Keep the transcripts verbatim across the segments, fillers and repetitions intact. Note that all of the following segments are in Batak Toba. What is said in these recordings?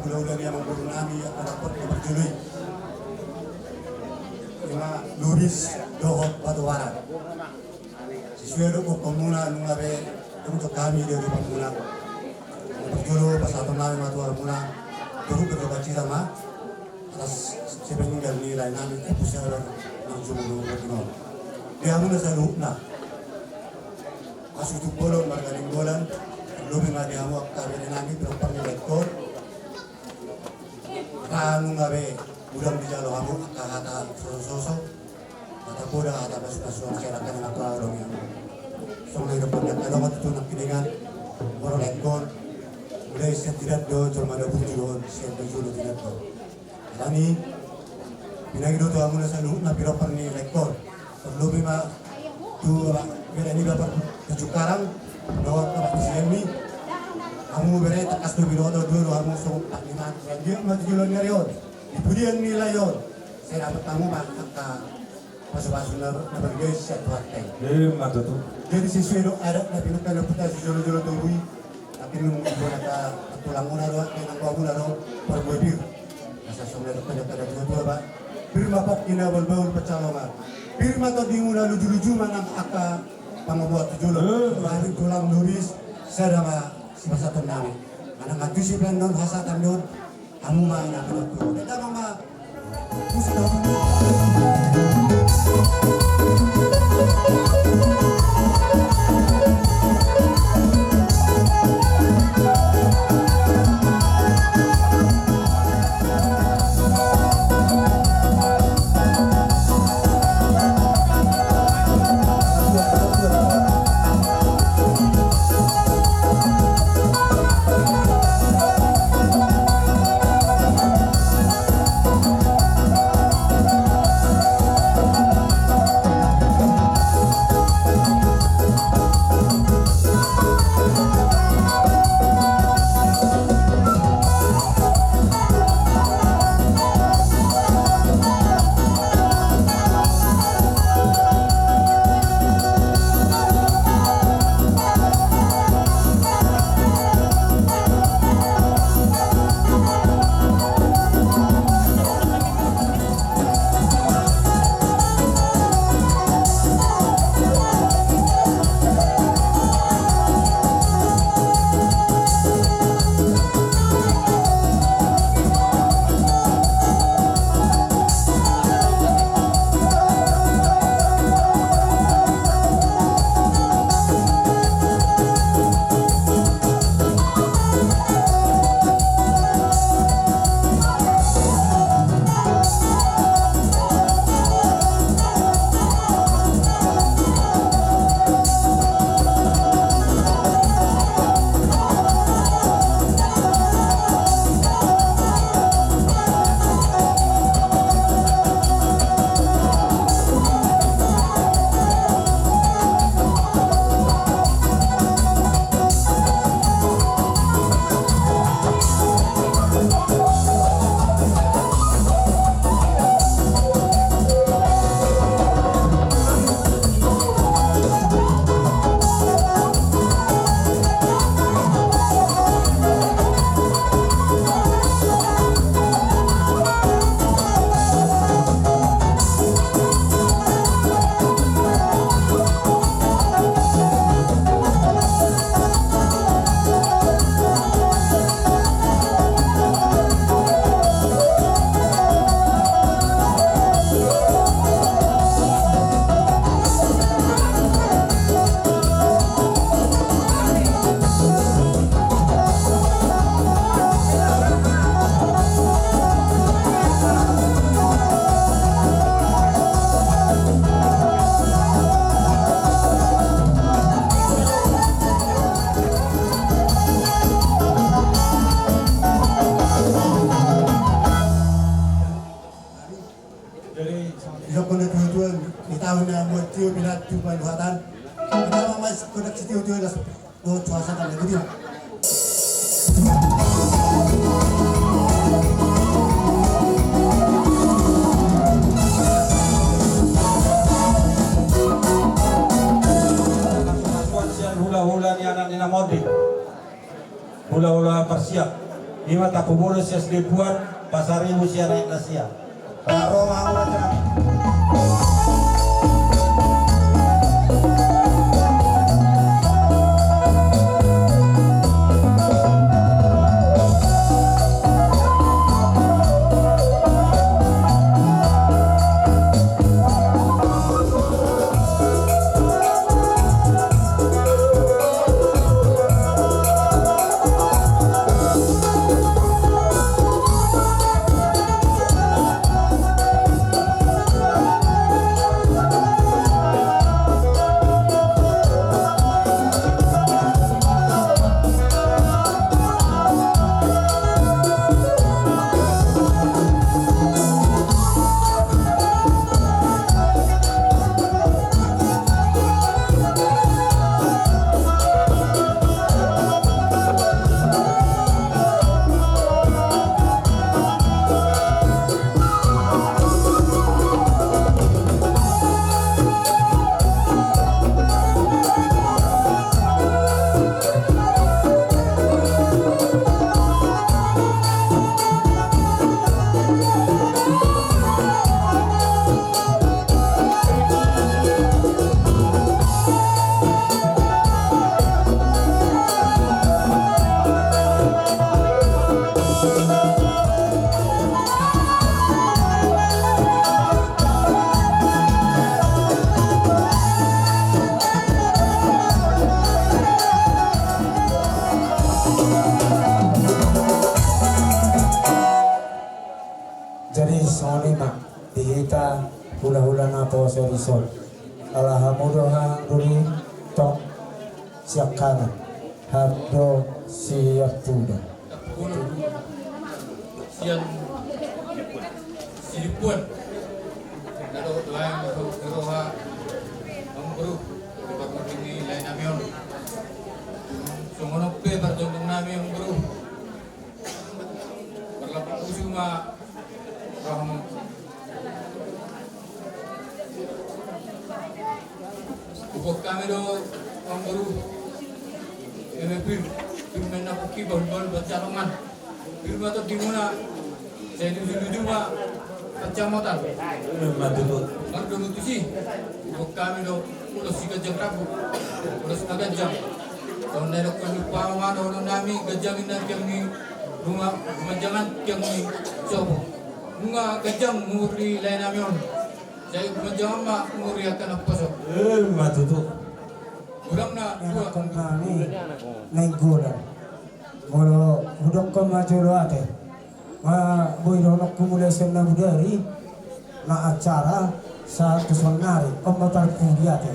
Hulahula ni amangboru nami, angka dapot na parjolo i, ima Lubis dohot Batu Bara. Sesuai do gokhonmuna, nunga be dung jok hami di adopanmuna. Na parjolo pasahaton nami ma tu hamuna, turut berduka cita ma atas sipaninggal ni lae nami, Ompu Sialar, nang jumolo di hamuna saluhutna. Asi tu bolon marga Nainggolan, lobi ma di hamu angka bere nami, pinomparni laengkon. Ra nunga be godang dijalo hamu angka hata sosososo, hata poda, hata pasupasuan, sai dangka ni angka adong i. Songon na didokkon ni angka dongan tutu nangkiningan, molo laengkon, mula i sian tidan do jolma na burju do on, sian na jolo tidan do. Alani i, pinangido tu hamuna saluhutna pinomparni laengkon. Tarlobi ma tu bere ni Bapak Tanjung Karang dohot Bapak Sian ni. Hamu bere, tangkas do binoto do hamu songon panghinan, dia ma tu joloan ni ari on, di pudian ni lae on, sai dapot hamu ma angka pasupasu na, na marga i sian Tuhanta i. Ima tutu. Jadi sesuai do adat na pinungka ni ompunta sijolojolo toru i. Tapi nunga bona ta tulang muna do, nang baoa muna do, parbue pir. Asa songon na didok ni angka natuatua, ba, pir ma pongki na bahulbahul pansalongan, pir ma tondimuna lujuluju manang angka pangomoan tu jolo. Eh. Baru tulang Lubis, sada ma sipasahaton nami. Manang antusi pe annon hasahatan ni on, hamu ma na pinangido. Eda ma ma. Jadi, didokkon natuatua, di taon na muat tio, pinatu paluhatan. Pertama mas kodak sitio-tio las. Dohot suasana na gede. Sian hulahula ni anak ni na monding. Hulahula parsiap. Ima Tampubolon sian Sidempuan, Pasaribu sian Aek Nasia. Ra ro ma hamu raja. Jadi songon i ma di hita hulahula na poso dison. Ala hamu do hahang doli, tong siangkangan, hami do siampudan. Sian Sidempuan. Na dohot do hami di roha, amang boru, di parmuding ni lae nami on. Songon on pe parjongjongan nami, amang boru. Marlapatan pusu ma rohamu. Huboan hami do, amang boru, eme pir, pir ma na pungki bahulbahul pansalongan. Pir ma tondimuna, sai luju-luju ma pansamotan. Ima tutu. Mardomu tusi, huboan hami do ulos siganjang rambu, ulos na ganjang. Songon na nidok ni paman, dohonon nami, ganjang ni tiang ni ruma, rumanjangan tiang ni sopo. Nunga ganjang umur ni lae nami on, sai rumanjangan ma umur ni angka naposo. Ima tutu. Godang na dua. Ianakhon nami Nainggolan. Molo hudokhon ma jolo ate, ma boi dohononku mulai sian na bodari, na acara sahat tu saonnari, on ma parpudi ate.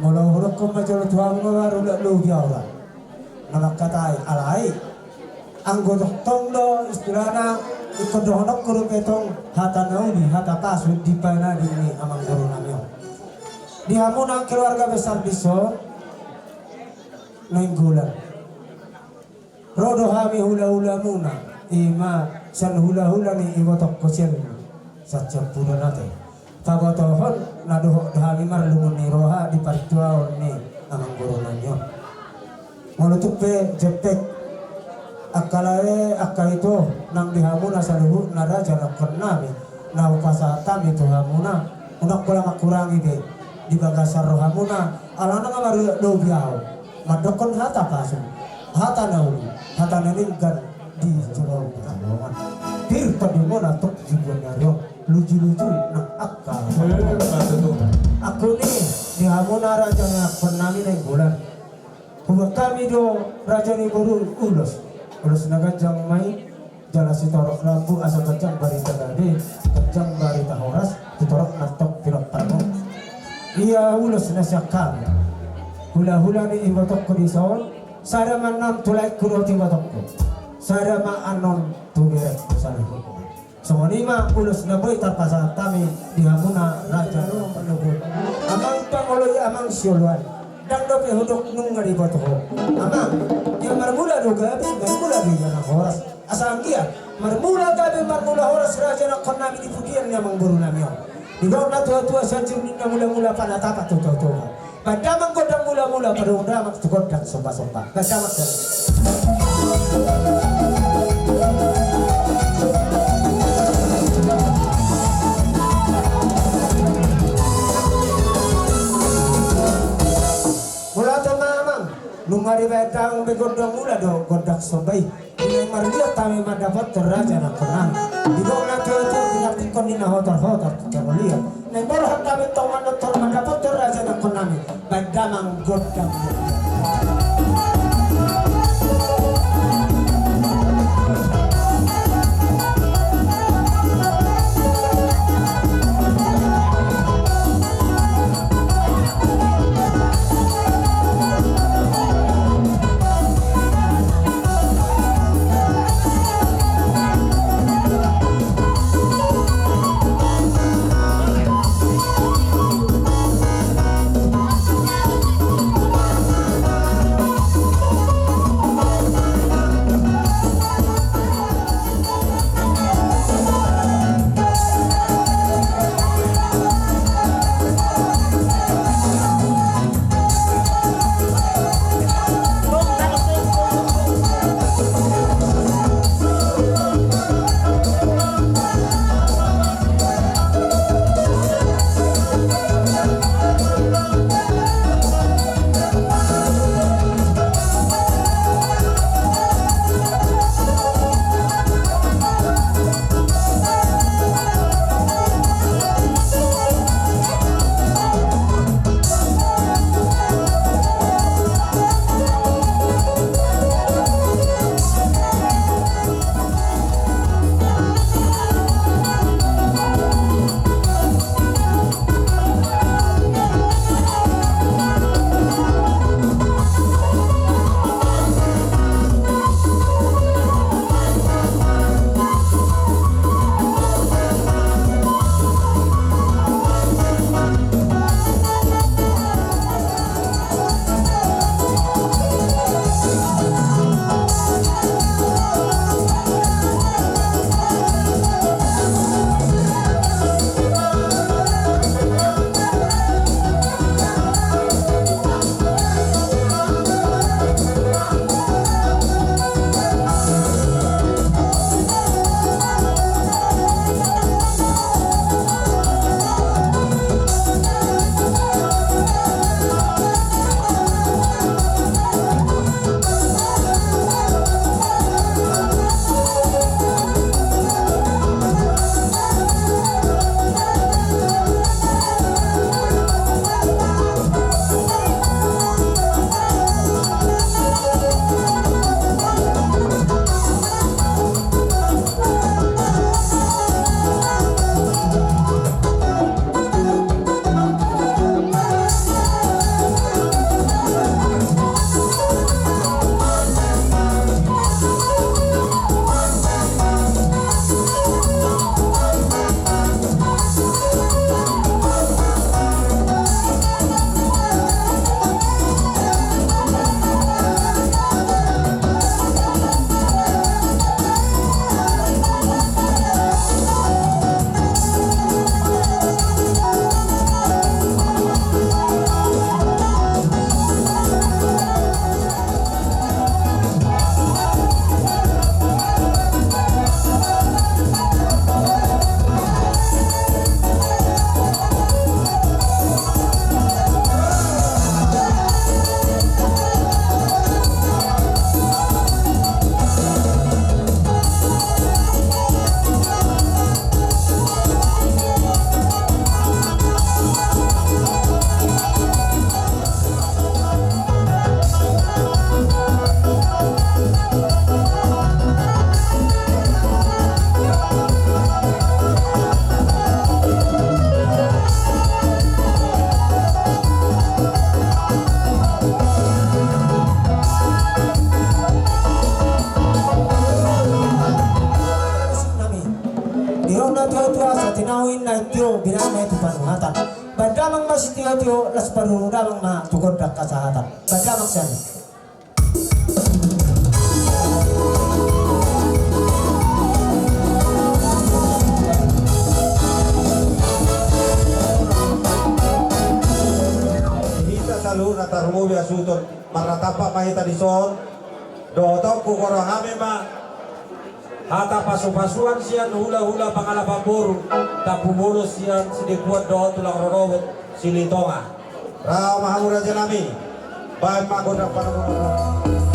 Molo hudokhon ma jolo tu hamu, nga marula lobi au ra na mangkatai, alai anggo tongtong do istilahna, ingkon dohononku dope tong hata na uli, hata pasu di panadi ni amang boru nami on. Di hamuna keluarga besar dison, Nainggolan. Ro do hami hulahulamuna, ima sian hulahula ni ibotongku sian, sian siampudan ate. Pabotohon na dohot do hami marlungun ni roha di partuaon ni amang boru nami on. Molo tung pe jempek angka lae, angka ito, nang di hamuna saluhutna raja dohot nami, na hupasahat hami tu hamuna, unang pola mangkurangi be di bagasan rohamuna, alana nga marula lobi au mandokhon hata pasu, hata na uli, hata na denggan di jolo pansalongan. Pir tondimuna tong jumbuan ni ari on, luju-luju nang angka. Ima tutu. Angkup ni di hamuna raja dohot nami Nainggolan. Huboan hami do raja ni boru ulos, ulos na ganjang ma i, jala sitorop rambu asa ganjang barita gabe, ganjang barita horas tu torop na tong pinompar on. Ia ulos na sian hami hulahula ni ibotongku dison, sada ma annon tu laengku dohot ibotongku, sada ma annon tu berengku saluhutna. Songon i ma ulos na boi tarpasahat hami di hamuna raja dohot amang pangoloi, amang sioloan. Ndang dope hudok nunga diboto ho, amang. Ia marmula do gabe, marmula do ia na horas. Asa anggiat marmula gabe, marmula horas raja dohot nami di pudian ni amang boru nami on. Didok natuatua, sanjur ninna mulamula panatapan tu totoba. Baen damang gondang mulamula, padomu damang tu gondang sombasomba. Baen damang. Be gondang mula do gondang somba i. Di na marliat hami mandapothon raja ni angka nami. Didok na tuatua, dinantikhon ni na hotorhotor tu jabolion. Na borhat hami tong mandothor mandapothon raja ni angka nami. Baen damang gondang. Didok na tuatua, sai tinahu inna i tio, binanga i tu panuhatan. Baen damang ma sitiotio, laos paruru damang ma tu gondang hasahatan. Baen damang sian i. Hita saluhutna tarlumobi hasuhuton, marnatampak ma hita dison. Dohot on huhorong hami ma hata pasupasuan sian hulahula pangalapan boru, Tampubolon sian Sidempuan dohot tulang rorobot Silitonga. Ro ma hamu raja nami, baen ma gondang panungkunan.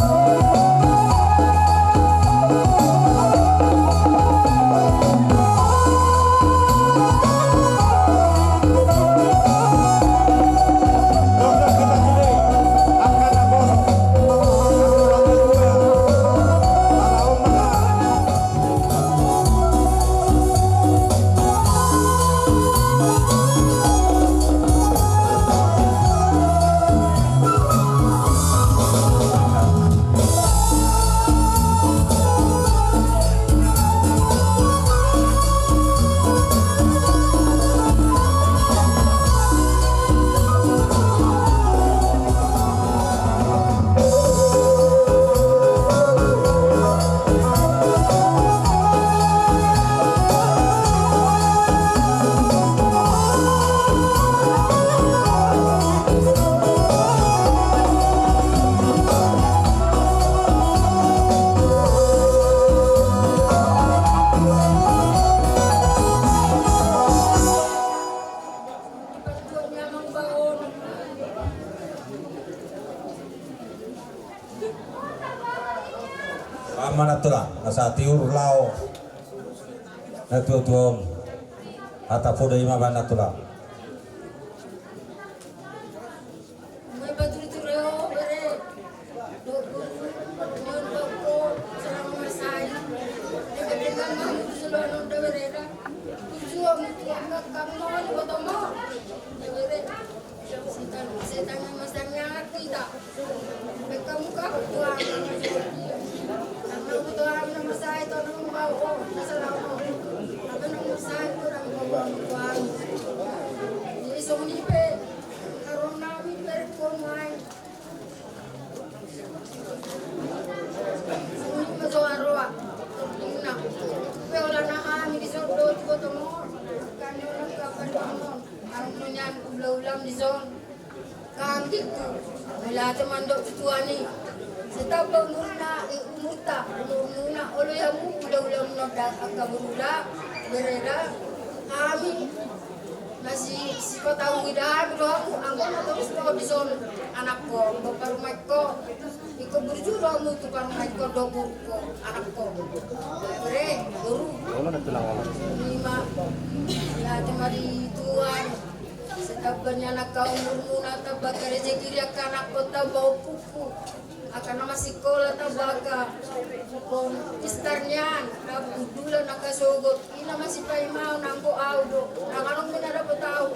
Amang na tulang, asa tiur laho na tuatua on. Hata poda i ma bahen na tulang. Songon i ma jo aroa, tordingna. Pe holan hami dison do tu botomu, kan holan kapan bangun. Arung nunyan ulaulamu dison. Kan gitu. Mauliate mandok tu Tuhan i. Setamba umurna, eh, umurta, umurmuna. Olo i hamu ulaulamu nonda angka borula, bereda. Hami. Na si, si kota uida do aku, anggo na torus do dison anakko, anggo parumaenko. Ingkon burju do hamu tu parumaenko dohot borungko, anakko. Bere, boru. Ima, ya, terima di Tuhan. Setamba ni angka umurmuna, tamba angka rejeki di angka anakko, tamba ompuku. Angka na masikola tamba angka pistarnian, tamba hundul angka sogot. Ina masipaimaon anggo au do. Nang adong pe na dapot au.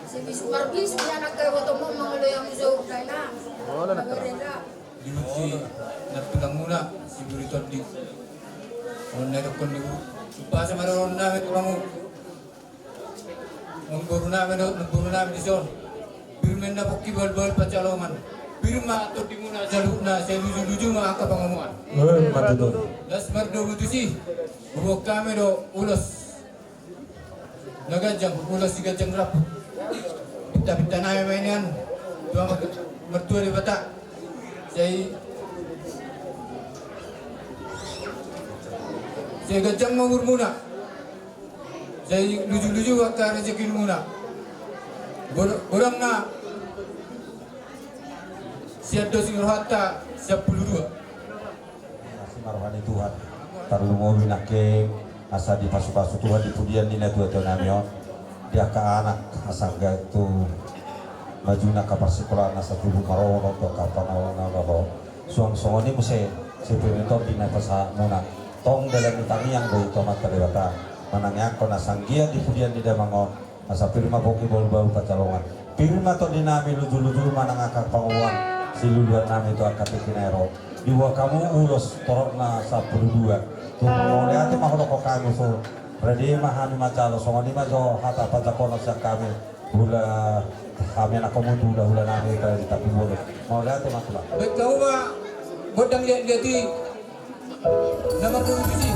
Sibisu marbisu ni angka ibotomu mangoloi hamu sogot, ina. Olo na. Bereda. Diuji na tulangmuna si Buri Tondi. Olo na idokkon ni. Supaya sama ro na me tulangmu. Namboru nami do, namboru nami dison. Pir ma inna pongki bahulbahul pansalongan. Pir ma tondimuna saluhutna, sai lujuluju ma angka pangomoan. Eh, ima tutu. Laos mardomu tusi, huboan hami do ulos na ganjang, ulos siganjang rambu. Pintapinta nami ma i nian tu Amanta Martua Debata. Sai, sai ganjang ma umurmuna. Sai lujuluju angka rejekimuna. Godang na sian dos ni rohanta sampulu dua. Asi ma roha ni Tuhan. Tarlumobi nangkin asa dipasupasu Tuhan di pudian ni natuatua nami on. Di angka anak asa anggiat tu maju angka parsikolaan asa tubu marohot tu angka pangomoan na olo. Suang songon i muse, si Pir ni Tondi na pasahatmuna. Tong dalan ni tangiang do i tu Amanta Debata. Manangiangkon asa anggiat di pudian ni damang on. Asa pir ma pongki bahulbahul pansalongan. Pir ma tondi nami lujuluju manang angka pangomoan. Siluluan nami tu angka tingki na ro. Diboan hamu ulos torop na sampulu dua. Tung mauliate ma hudokkon hami so. Rade ma hami manjalo songon i ma jo hata panjangkon sian hami. Hula hami anak komun tu hulahula nami di Tampubolon. Mauliate ma tulang. Baen hamu ma gondang liatliat i. Na mardomu tusi.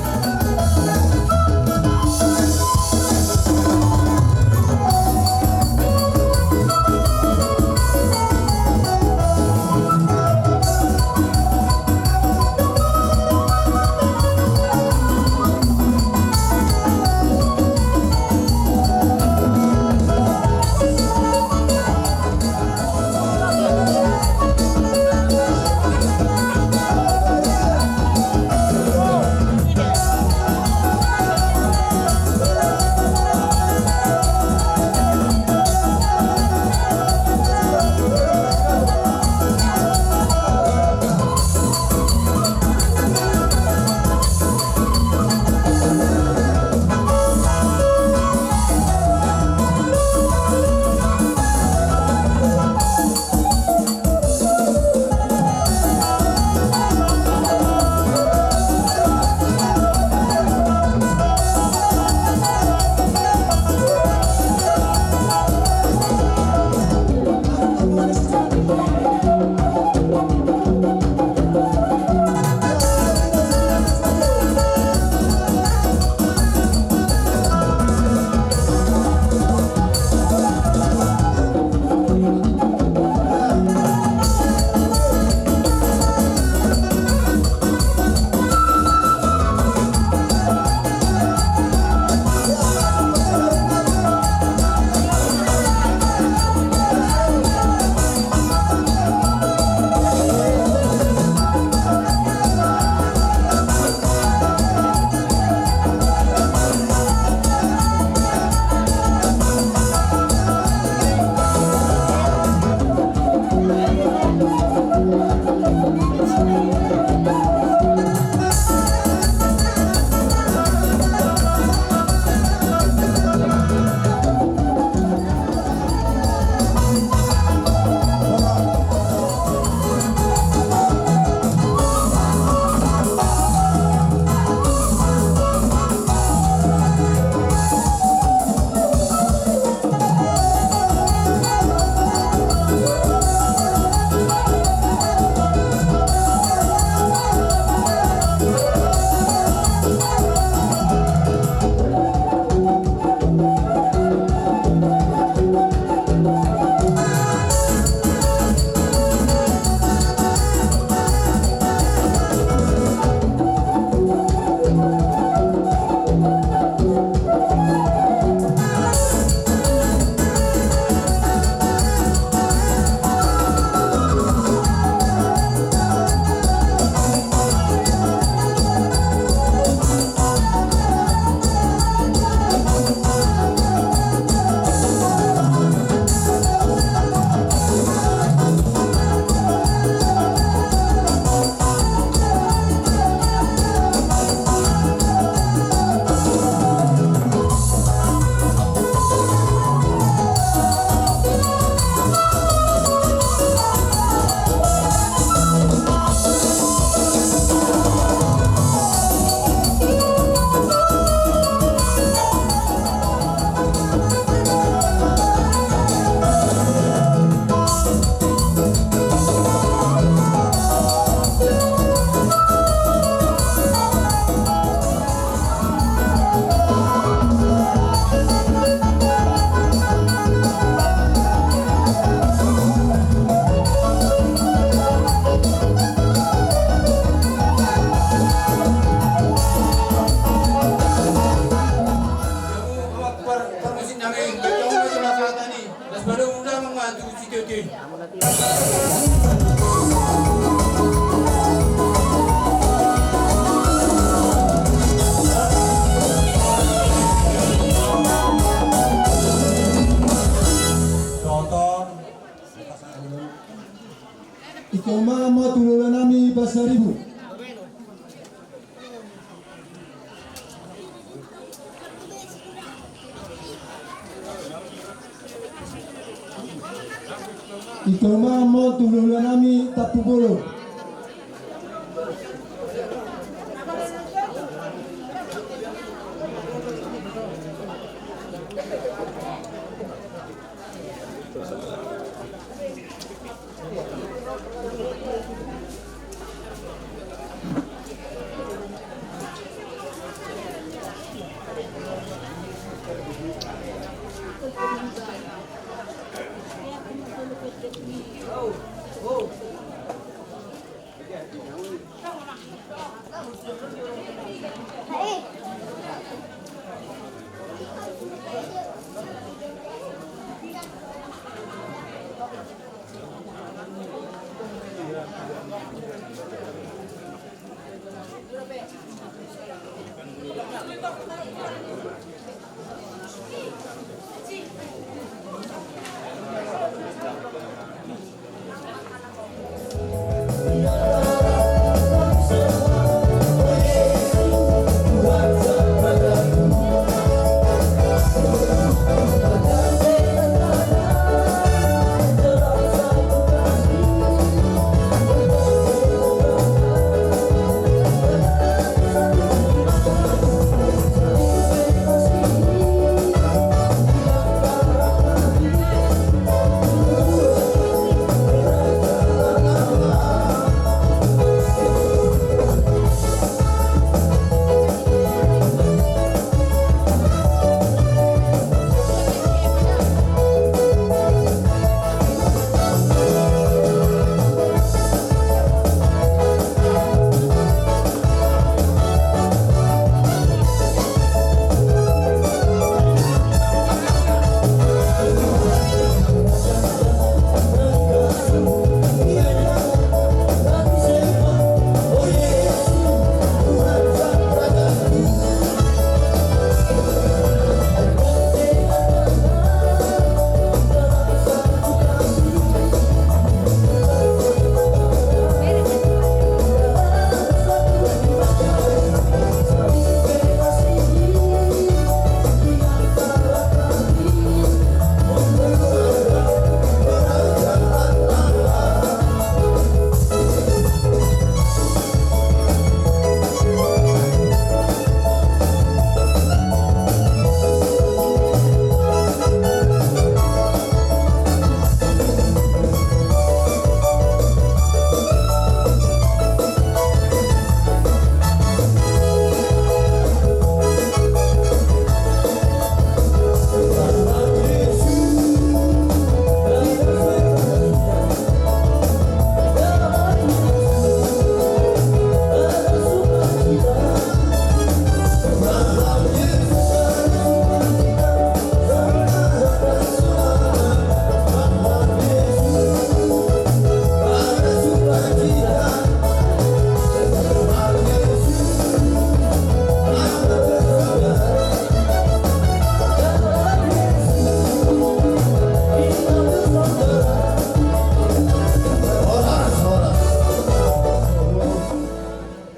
Toma mo tu hulahula nami Tampubolon.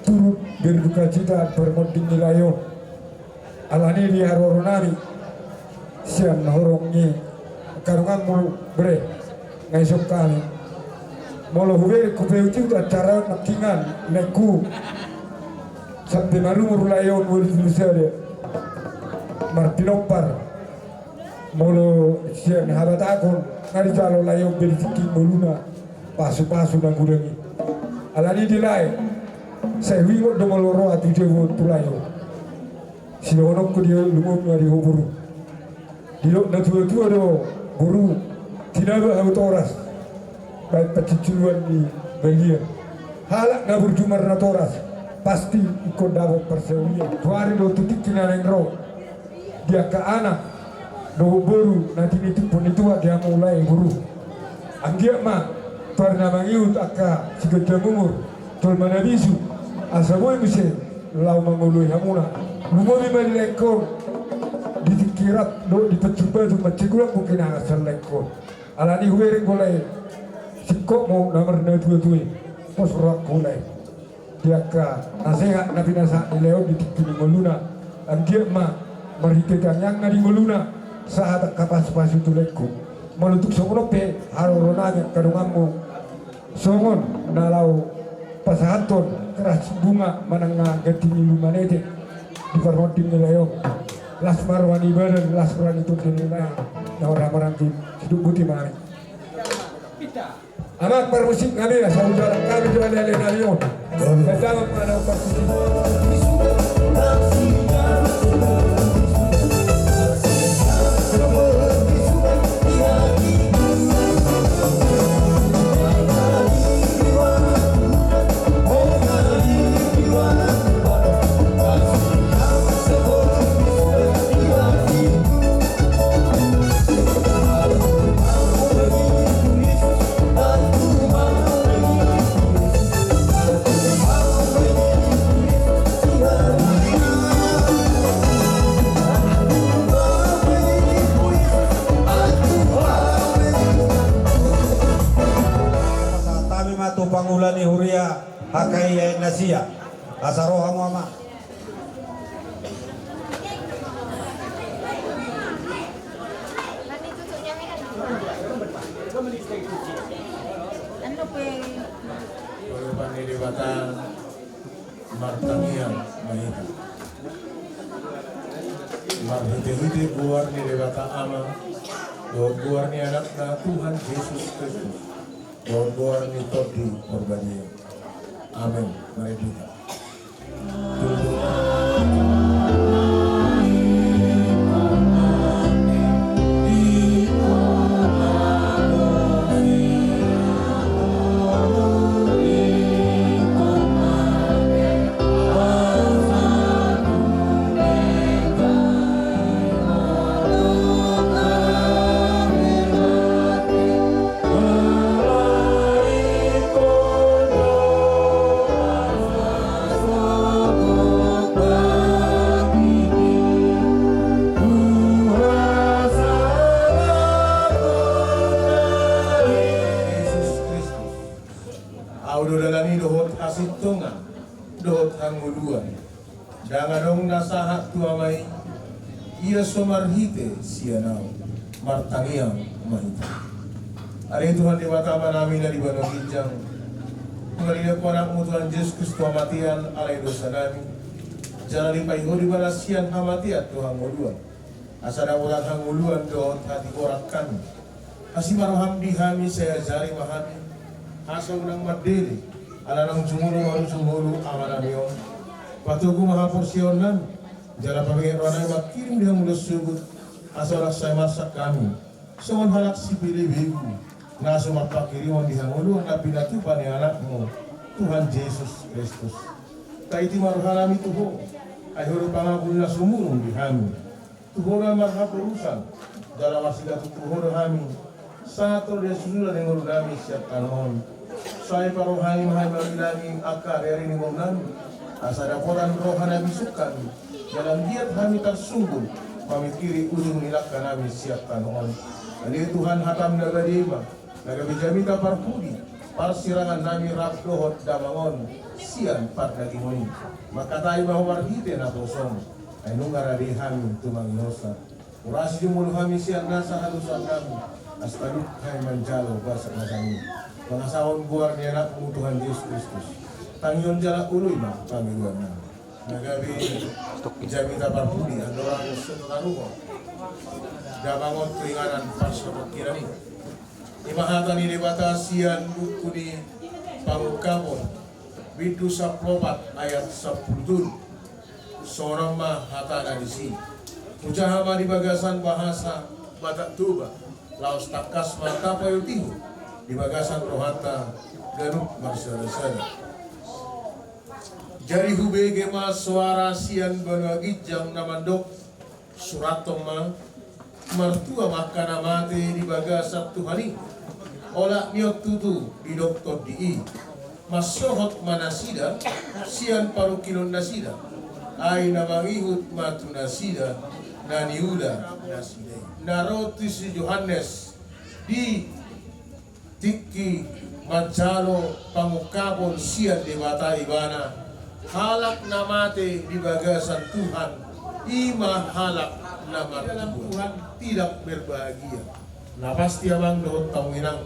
Turut berdukacita parmonding ni lae on. Alani di haroro nami sian horong ni angka donganmu, bere, nga ison hami. Molo hubereng hupaihut-ihut acara on nangkiningan, laengku, sampe marumur lae on ualu tolu sada, marpinompar. Molo sian habatahon, nga dijalo lae on be di tingki ngoluna pasu-pasu na godang i. Alani di lae, sai huingot do molo ro ahu tu jabu on tu lae on. Sidohononku di lumobi ma di ho boru. Didok natua-tua do boru, tinaba hamu toras, baen panjujungan ni balian. Halak na burju marnatoras, pasti ingkon dapot parsaulian. Tu ari dohot tu tingki na naeng ro, di angka anak dohot boru na tinitiphon ni Tuhan di hamu lae boru. Anggiat ma tu ari na mangihut angka siganjang umur, jolma na bisu, asa boi muse laho mangoloi hamuna. Lumobi ma di laengkon di tingki rap dohot di pancur batu, mansai godang mungkin angka sian laengkon. Alani hubereng do lae, singkopmu na marnatua-tua i, pos rohangku lae. Di angka nasehat na pinasahat ni lae on di tingki ni ngoluna, anggiat ma marhite tangiangna di ngoluna, sahat angka pasu-pasu tu laengku. Molo tung songon on pe, haroro nami angka donganmu songon na laho pasahathon keras bunga manang na ganti ni lumanete di parmonding ni lae on. Las ma roha ni badan, las roha ni tondi ni na, na ora maranggi siduk buti mari. Amang parmusik nami, asa hujalang hami tu ale-ale nami on. Badangan ma na parmusik. Pasahat hami ma tu pangula ni huria H K I Aek Nasia. Asa ro hamu, Amang. Palopan ni Debata, martangiang ma hita. Marhite-hite goar ni Debata Ama dohot goar ni Anakna Tuhan Jesus Kristus dohot goar ni Tondi Porbadia. Amen. Mari hita. Jesus Kristus. Ahu do dalan i dohot hasintongan dohot hangoluan. Ndang adong na sahat tu Ama i, ia so marhite sian ahu. Martangiang ma hita. Ale Tuhan Debata Amanami na di banua ginjang, Tuhan, dilehon Ho Anakmu Tuhan Jesus Kristus tu hamatean alai dosanami, jala dipaihut Ho ibana sian hamatean tu hangoluan. Asa dapotan hangoluan dohot hatigoran hami. Asi ma roham di hami, sai ajari ma hami, asa unang mandele, ala naung jumolo marujung ngolu amanami on. Patogu ma haporseaonnami, jala pabenget rohanami mangkirim di hangoluan sogot, asa unang sai marsak hami songon halak sipelebegu, na so marpangkirimon di hangoluan na pinatupa ni Anakmu Tuhan Jesus Kristus. Taiti ma rohanami tu Ho, ai Ho do pangapul na sumurung di hami. Tu Ho do marhaporusan, jala marsigatup tu Ho do hami, sahat tu na suda ni ngolunami sian tano on. Sai parohani ma hami mangilangi angka ari-ari ni ngolunami, asa dapotan roha na bisuk hami, jala anggiat hami tarsunggul mamingkiri ujung ni langkanami sian tano on. Ale Tuhan, hatam na badia i ma na gabe jamita parpudi parsirangan nami rap dohot damang on sian pardagingon i. Mangkatai ma Ho marhite naposom, ai nunga rade hami tumangihonsa. Urasi jumolo hami sian nasa hadosaonnami, asa tadok hami manjalo basabasam i. Mangasahon goar ni Anakmu Tuhan Jesus Kristus, tangihon jala oloi ma pangidoannami. Na gabe jamita parpudi andorang so tataruhon damang on tu inganan parsatongkinan i. I ma hata ni Debata sian buku ni Pangungkapon, bindu sampulu opat ayat sampulu tolu. Songon on ma hatana disi: Hujaha ma di bagasan bahasa Batak Toba, laos tangkas ma tapaihutihut di bagasan rohanta ganup marsadasada. Jadi hubege ma soara sian banua ginjang na mandok: Surathon ma: Martua ma angka na mate di bagasan Tuhan i. Olat ni on tutu didok Tondi i. Mansohot ma nasida sian parungkilon nasida, ai na mangihut ma tu nasida na niula nasida i. Na ro tu si Johannes di tingki manjalo pangungkapon sian Debata ibana, halak na mate di bagasan Tuhan, i ma halak na martua. Tuhan tidak berbahagia. Na pasti amang dohot hamu inang,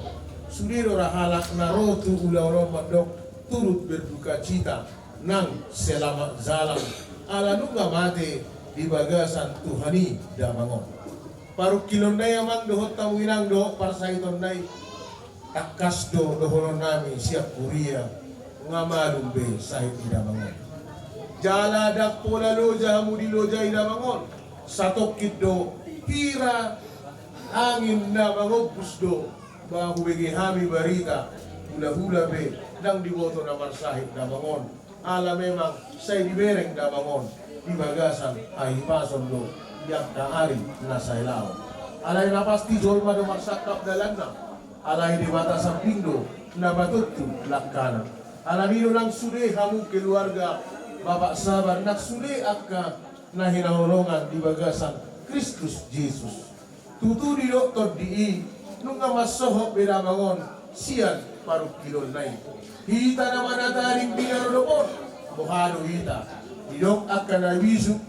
sude do ra halak na ro tu ulaon on mandok turut berdukacita nang selamat jalan, ala nunga mate di bagasan Tuhan i damang on. Parungkilonna i amang dohot hamu inang dohot parsahitonna i, tangkas do dohononnami sian kuria, nga malum be sahit ni damang on. Jala ndang pola loja hamu di loja i damang on, satongkin do pira angin na mangombus do, ba hubege hami barita, hulahula be ndang diboto na marsahit damang on, ala memang sai dibereng damang on di bagasan hahipason do di angka ari na sai laho. Alai na pasti jolma do marsangkap dalanna, alai Debata sambing do na patontu langkana. Alani do nang sude hamu keluarga Bapak Sabar, nang sude angka na hinaholongan di bagasan Kristus Jesus. Tutu didok tondi i, nunga mansohot be damang on sian parungkilonna i. Hita na manatading di na ro dope on, boha do hita? Didok angka na bisuk,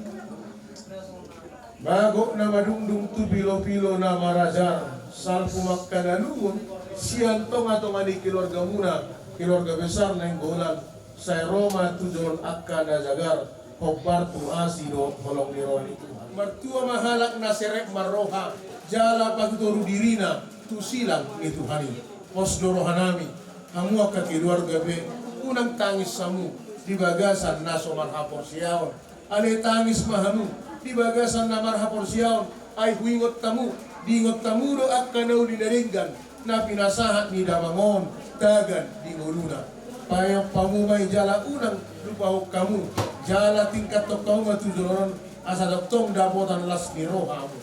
bagot na madungdung tu pilopilo na marajar, salpu mangkadalungon sian tongatonga ni keluargamuna, keluarga besar Nainggolan, sai ro ma tu jolo angka na jagar, hombar tu asi dohot holong ni roha ni Tuhan. Martua ma halak na serep marroha, jala patutoru dirina tu silang ni Tuhan i. Pos do rohanami, hamu angka keluarga be, unang tangis hamu di bagasan na so marhaporseaon. Alai tangis ma hamu di bagasan na marhaporseaon, ai huingot hamu, diingot hamu do angka na uli na denggan na pinasahat ni damang on tagan di ngoluna. Paeop hamu ma i jala unang lupahon hamu, jala tingkathon hamu ma tu joloan on, asa tongtong dapotan las ni roha hamu.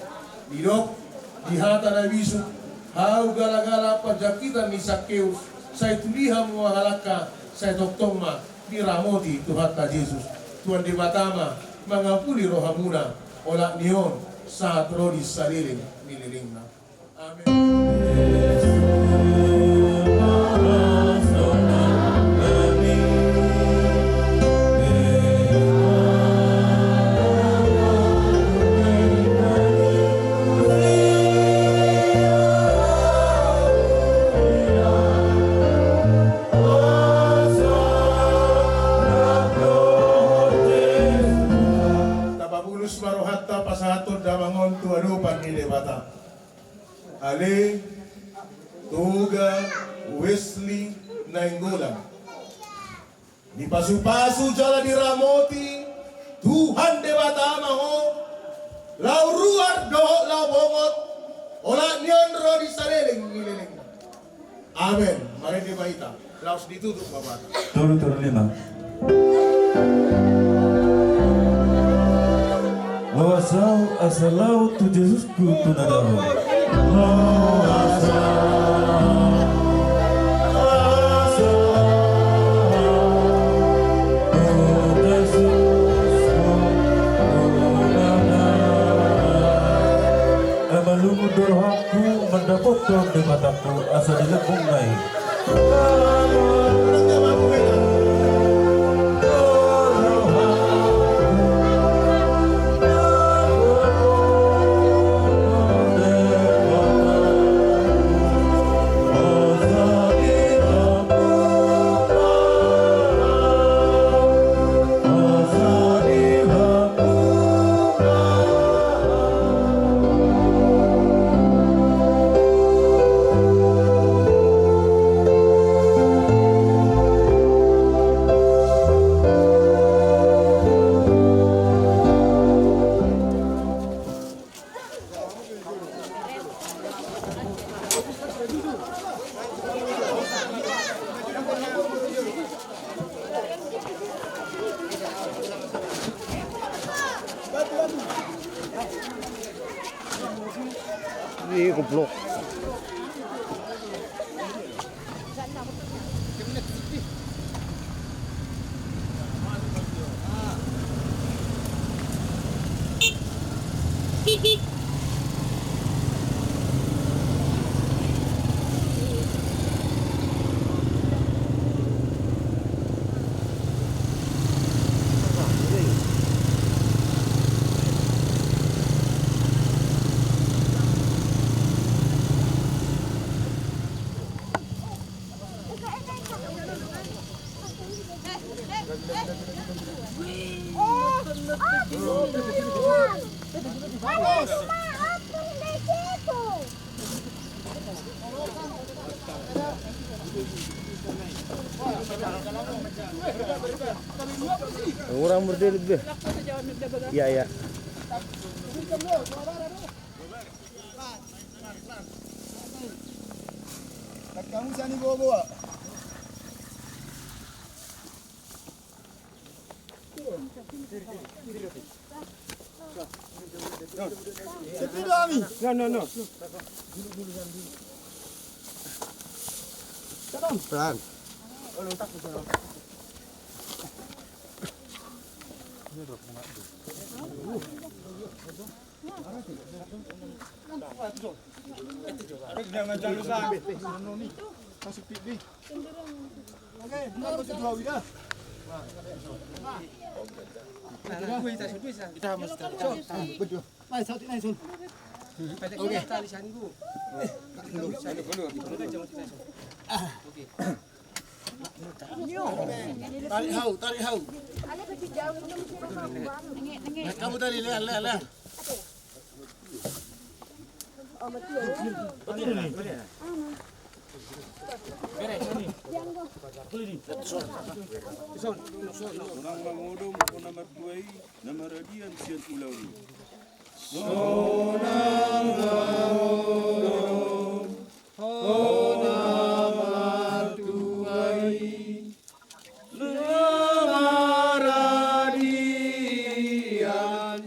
Didok di hata na bisuk, hau galagala panjangkitan ni Sakeus, sai tudia hamu ma halak, sai tongtong ma diramoti Tuhanta Jesus. Tuhan Debata ma mangapuli rohamuna, olat ni on sahat ro di saleleng ni lelengna. Amen. Tapabulus ma rohanta pasahathon damang on tu adopan ni Debata. Ale Toga Wesley Nainggolan, dipasupasu jala diramoti Tuhan Debata ma ho, laho ruar dohot laho bongot, olat ni on ro di saleleng ni lelengna. Amen. Marende ma hita. Laos ditutup ma bata. Tolu tolu lima. Laos au asa laho tu Jesusku tu na dao. Laos au asa laho tu Jesusku tu na dao. Ai malungun do rohangku mandapothon Debatangku asa dilebokna i. Ini goblok. Orang berdiri deh. Iya, iya. Kamu sani bawa-bawa. Sepi do hami. No, no, no. Pelan. Tarik hau, tarik hau. Kamu tadi, lean, lean, lean. Sonang mangodom, hona martua i, na maradian sian ulaon i. Sonang mangodom, hona martua i, na maradian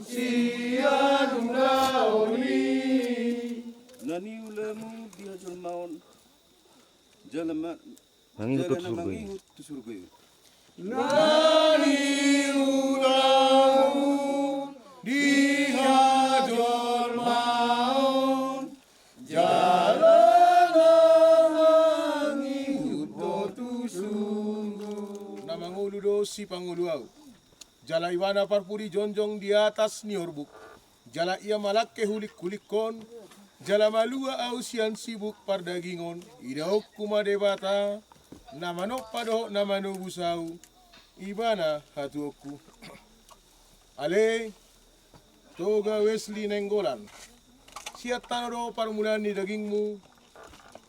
sian ulaon i. Na niulamu di hajolmaon, jala ma-, mangihut jala tu na surgo i. Mangihut tu surgo i. Na niulamu di hajolmaon, jala na mangihut do tu surgo. Na mangolu do sipangolu ahu. Jala ibana parpudi jongjong di atas ni orbuk. Jala ia malangke hulik-hulikkon, jala malua ahu sian sibuk pardagingon, idaonku ma Debata, na manompa dohot na manobus ahu, ibana hatuonku. Ale, Toga Wesley Nainggolan, sian tano do parmulaan ni dagingmu,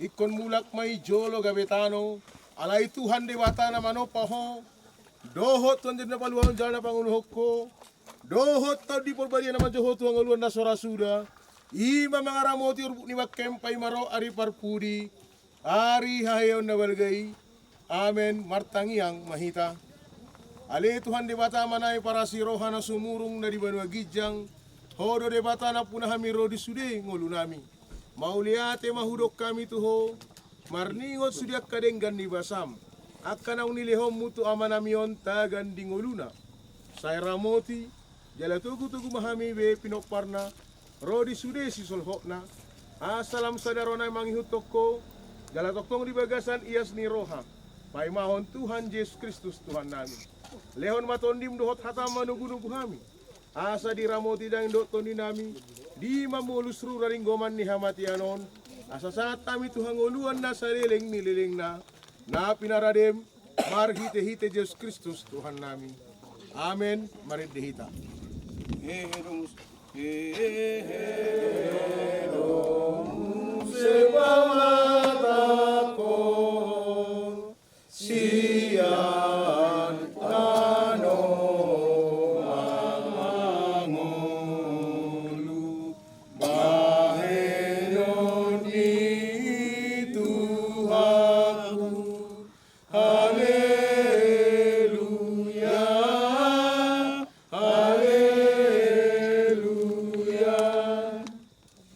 ingkon mulak ma i jolo gabe tano, alai Tuhan Debata na manompa ho, dohot Tuhan Debata na paluahon jala na pangunuhon ho, dohot Tondi Porbadia na manjou ho tu hangoluan na so ra suda, i ma mangaramoti orbuk ni bangkeng paima ro ari parpudi, ari haheheon na balga i. Amen. Martangiang ma hita. Ale Tuhan Debata, Ama nami parasi roha na sumurung na di banua ginjang, ho do Debata nampuna hami ro di sude ngolunami. Mauliate ma hudok hami tu ho, marningot sude angka denggan ni basam, angka naung nilehonmu tu amanami on tagan di ngoluna. Sai ramoti, jala togu-togu ma hami be pinomparna, ro di sude sisolhotna, asa lam sada ro nami mangihuthon ho, jala tongtong di bagasan ias ni roha, paimahon Tuhan Jesus Kristus Tuhannami. Lehon ma tondim dohot hatam manogu-nogu hami. Asa diramoti daging dohot tondinami, di mamolus rura ringgoman ni hamatean on, asa sahat hami tu hangoluan na saleleng ni lelengna, na pinaradem marhite-hite Jesus Kristus Tuhannami. Amen. Marende hita. Hehe domus, hehe domus, sepamatangkon. Sian tano mangolu bahenon ni Tuhanku. Haleluya, haleluya.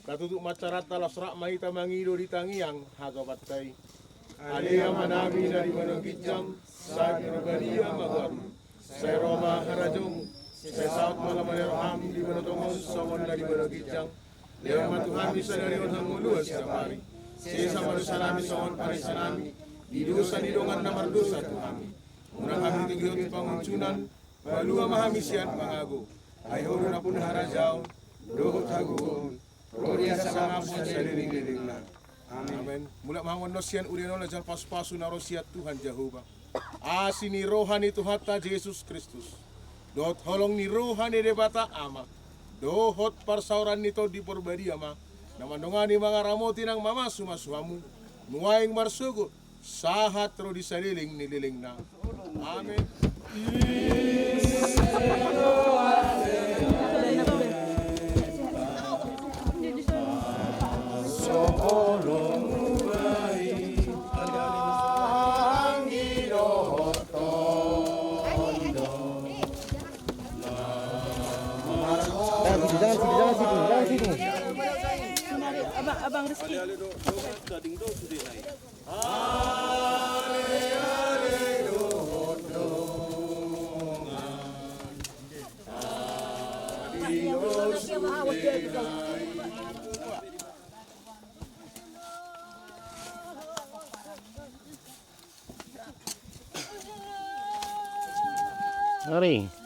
Tatutup ma acaranta, laos rap ma hita mangido di tangiang hatopanta i. Ale Amanami na di banua ginjang, sai pinarbadia ma goarmu. Sai ro ma harajaonmu. Sai saut ma lomo ni roham di banua tonga on songon na di banua ginjang. Lehon ma tu hami sadari on hangoluan siapari. Sesa ma dosanami songon panesanami di dosa ni dongan na mardosa tu hami. Unang hami togihon tu pangunjunan, palua ma hami sian pangago. Ai Ho do nampuna harajaon dohot hagogoon, ro di hasangapon saleleng ni lelengna. Amen. Amen. Mulak ma hamu annon sian ulaon na jala pasu-pasu na ro sian Tuhan Jahowa. Asi ni roha ni Tuhanta Jesus Kristus, dohot holong ni roha ni Debata Ama, dohot parsaoran ni Tondi Parbadia ma, na mandongani mangaramoti nang mamasumasu hamu, nuaeng marsogot, sahat ro di saleleng ni lelengna. Amen. Jangan situ, jangan situ, jangan situ. Abang, Abang Rizky. Mari.